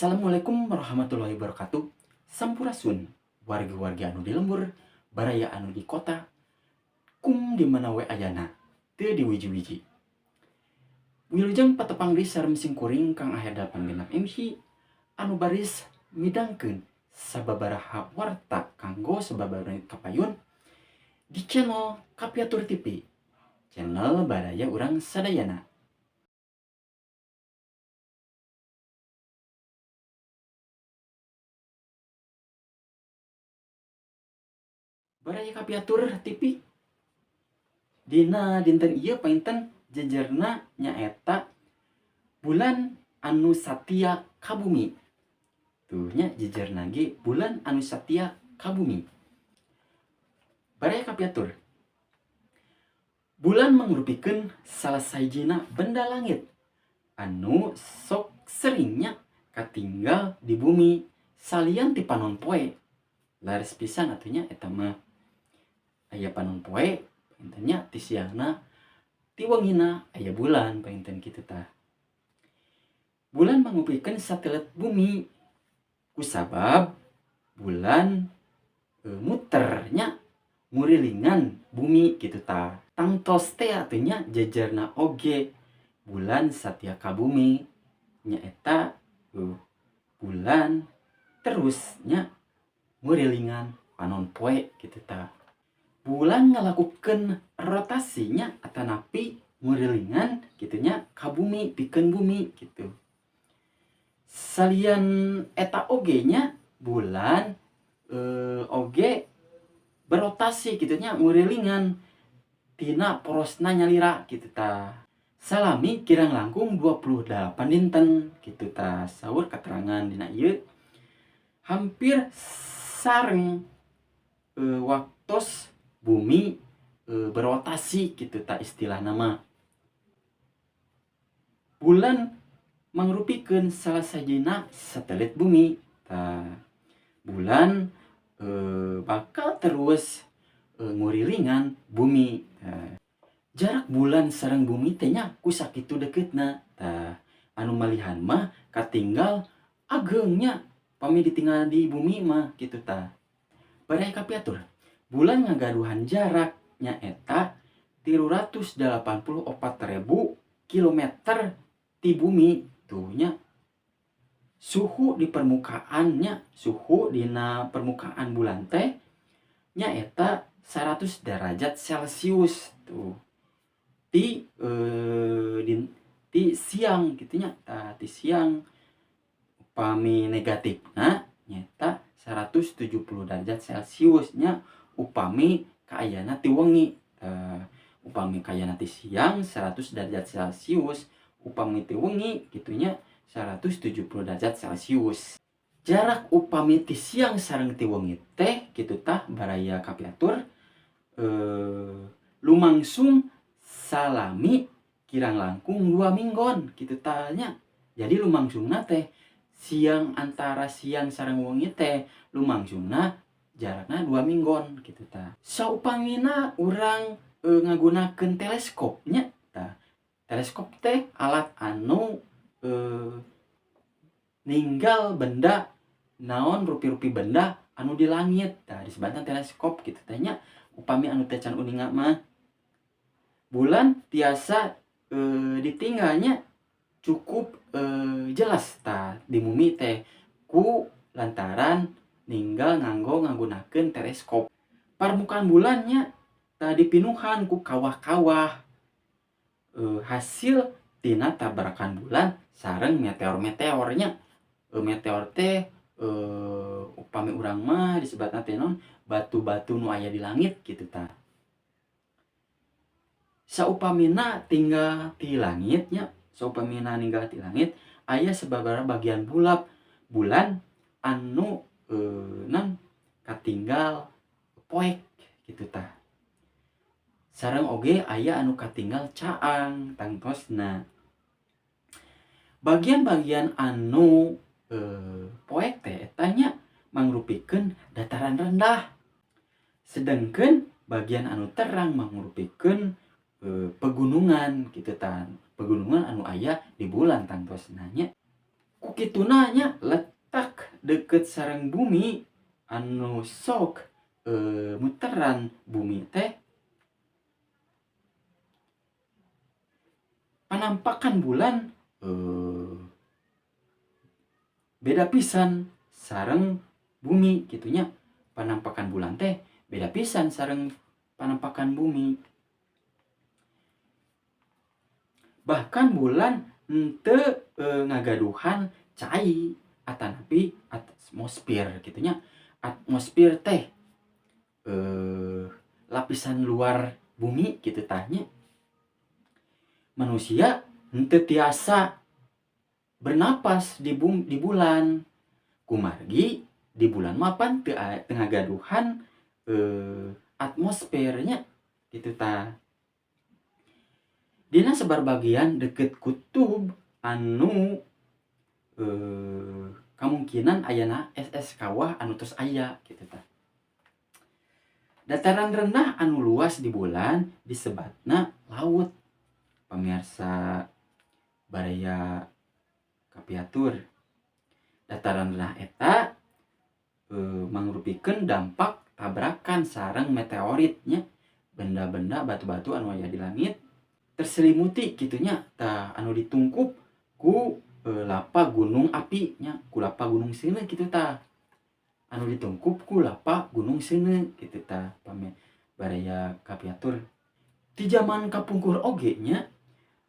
Assalamualaikum warahmatullahi wabarakatuh. Sampurasun warga-warga anu di lembur, baraya anu di kota, kum di mana we ayana, teu di wiji-wiji. Wilujeng patepang deui sareng simkuring Kang Aher 86 MC anu baris midangkeun sababaraha warta kanggo sababaraha menit kapayun di channel Kapiatur TV, channel baraya urang sadayana. Baraya Kapiatur TV dina dinten ieu painten jejerna nyaeta bulan anu satia ka bumi. Tuh nya jejerna ge bulan anu satia ka bumi. Baraya Kapiatur, bulan mangrupikeun salah sahijina benda langit anu sok seringnya katinggal di bumi salian ti panon poe. Laris pisan atuh nya eta mah aya panon poe painten nya ti siangna ti wengina aya bulan painten kitu tah. Bulan mangrupikeun satelit bumi kusabab bulan muter nya ngurilingan bumi kitu tah. Tangtos teh atuh nya jejerna oge bulan satia ka bumi nyaeta bulan terus nya ngurilingan panon poe kitu tah. Bulan ngalakukeun rotasinya atanapi ngurilingan kitu nya ka bumi pikeun bumi kitu. Salian eta oge nya bulan oge berotasi kitu nya ngurilingan tina porosna nyalira kitu tah. Salami kirang langkung 28 dinten kitu tah saur katerangan dina ieu hampir sareng waktos bumi berotasi kitu tah istilahna mah. Bulan mangrupikeun salah sahijina satelit bumi. Tah bulan bakal terus ngurilingan bumi. Tah jarak bulan sareng bumi teh nya ku sakitu dekeutna. Tah anu malihan mah katinggal ageung nya pami ditinggal di bumi mah kitu tah. Baraya Kapiatur, bulan ngagaduhan jarak nyaeta 384.000 kilometer ti bumi tuh nya. Suhu di permukaannya, suhu dina permukaan bulan teh nyaeta 100 derajat Celcius tuh. Ti ti siang kitu nya, tah ti siang upami negatifna nyaeta 170 derajat Celcius nya upami kaayana ti wengi. Upami kaayana ti siang 100 derajat Celcius, upami ti wengi kitu nya 170 derajat Celcius. Jarak upami ti siang sareng ti wengi teh kitu tah baraya Kapiatur lumangsung salami kirang langkung 2 minggon kitu tah nya. Jadi lumangsungna teh siang antara siang sareng wengi teh lumangsungna jarakna 2 minggon kitu tah. Saupamina urang ngagunakeun teleskop nya tah. Teleskop teh alat anu ninggal benda naon rupi-rupi benda anu di langit tah disebutna teleskop kitu teh nya. Upami anu teh can uninga mah bulan tiasa ditinggalnya cukup jelas tah di bumi teh ku lantaran ninggal nganggo ngagunakeun teleskop. Permukaan bulannya tah dipinuhan ku kawah-kawah hasil tina tabrakan bulan sareng meteor-meteornya. Meteor teh upami urang mah disebutna teh naon batu-batu nu aya di langit kitu tah. Saupamina tinggal ti langit nya, saupamina ninggal ti langit aya sababaraha bagian bulan anu nan katinggal poek kitu tah. Sareng oge aya anu katinggal caang tangtosna. Bagian-bagian anu poek teh eta nya mangrupikeun dataran rendah. Sedengkeun bagian anu terang mangrupikeun pegunungan kitu tah. Pegunungan anu aya di bulan tangtosna nya. Ku kituna nya letak deukeut sareng bumi anu sok muteran bumi teh panampakan bulan beda pisan sareng bumi kitu nya. Panampakan bulan teh beda pisan sareng panampakan bumi. Bahkan bulan henteu ngagaduhan cai atanapi atmosfer kitu nya. Atmosfer teh lapisan luar bumi kitu tah nya. Manusia henteu tiasa bernapas di bulan. Kumargi di bulan mah pan teu ngagaduhan atmosfernya kitu tah. Dina sebar bagian deukeut kutub anu kamungkinan ayana es kawah anu tos aya kitu tah. Dataran rendah anu luas di bulan disebatna laut. Pamirsa baraya kapiatur. Dataran rendah eta mangrupikeun dampak tabrakan sareng meteorit nya, benda-benda batu-batu anu aya di langit terselimuti kitu nya tah anu ditungkup ku lapa gunung api nya, ku lapa gunung seuneu kitu tah. Anu ditungkup ku lapa gunung seuneu kitu tah baraya kapiatur. Di zaman kapungkur oge nya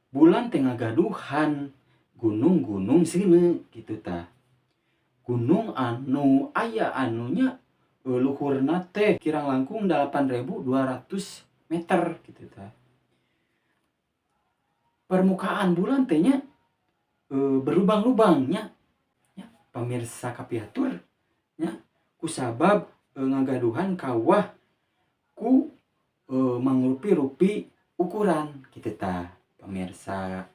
bulan teh ngagaduhan gunung-gunung seuneu kitu tah. Gunung anu aya anunya luhurna teh kirang langkung 8.200 meter kitu tah. Permukaan bulan teh nya berlubang-lubang nya. Nya pamirsa kapiatur nya kusabab ngagaduhan kawah ku mangrupi-rupi ukuran kitu tah pamirsa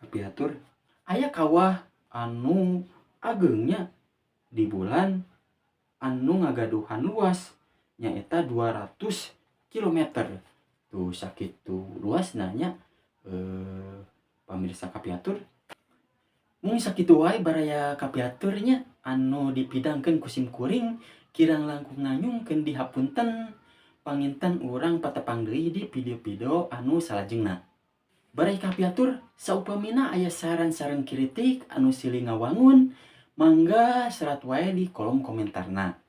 kapiatur. Aya kawah anu ageungnya di bulan anu ngagaduhan luas nyaeta 200 kilometer. Tuh sakitu luasna nya pamirsa kapiatur. Mung sakitu wae baraya kapiatur nya anu dipidangkeun ku sim kuring kirang langkung nganyungkeun dihapunten. Panginten urang patepang deui di video-video anu salajengna. Baraya kapiatur saupamina aya saran sareng kritik anu silih ngawangun mangga serat wae di kolom komentarna.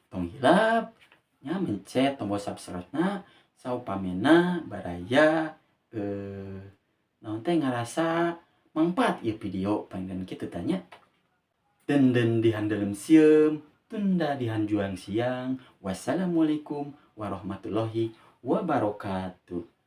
Tong hilap nya mencet tombol subscribe-na saupamina baraya naon teh ngarasa mangpaat ieu video panginten kitu tah nya. Denden di handelem sieum, tunda di hanjuang siang. Wassalamualaikum warahmatullahi wabarakatuh.